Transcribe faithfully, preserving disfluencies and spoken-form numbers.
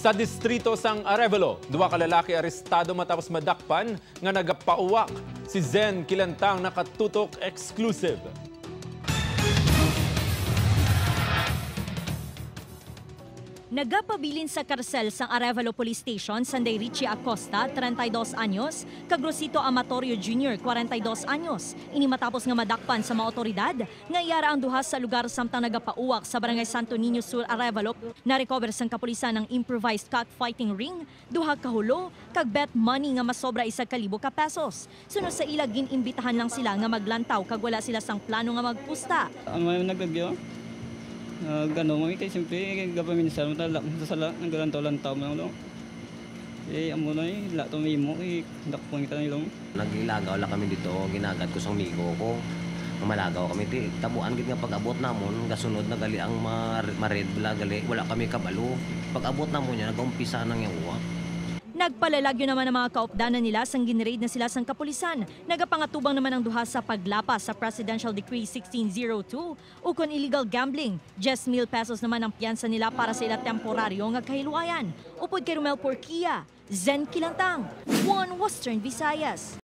Sa distrito sang Arevalo, duha ka lalaki arestado matapos madakpan nga nagapauwak. Si Zen Kilantang, Nakatutok Exclusive. Nagapabilin sa karsel sang Arevalo Police Station sanday Richie Acosta, treinta y dos anyos, kag Rosito Amatorio Junior, kwarenta y dos anyos. Ini matapos nga madakpan sa mga awtoridad nga yara ang duha sa lugar samtang nagapauwak sa Barangay Santo Niño Sur, Arevalo. Na-recover sang kapulisan ang improvised cockfighting ring, duha ka hulo, kag bet money nga masobra isa ka libo ka pesos. Suno sa ila, gin-imbitahan lang sila nga maglantaw kag wala sila sang plano nga magpusta. Ano man yung nagagyo? Nag-ano mo, kay siyempre, gapaminsar mo talaga sa sala, naglantaw-lantaw mo lang, no? Eh, amo na eh, wala to mahimo, eh, dakpon kita nila, no? Naglagaw lang kami dito, ginagat ko sa amigo ko. Malagaw kami, ti, tabuan gid nga pag-abot namon, gasunod na gali ang ma-, ma-red bla gali, wala kami kabalo. Pag-abot namon niya, nag-umpisa na nga uwak. Nagpalalagyo naman ang mga kaupdanan nila sang ginraid na sila sang kapulisan. Nagapangatubang naman ang duha sa paglapas sa Presidential Decree sixteen zero two, ukon illegal gambling. Diyes mil pesos naman ang piyansa nila para sa ila temporaryo nga kahilwayan. Upod kay Romel Porquia, Zen Kilantang, One Western Visayas.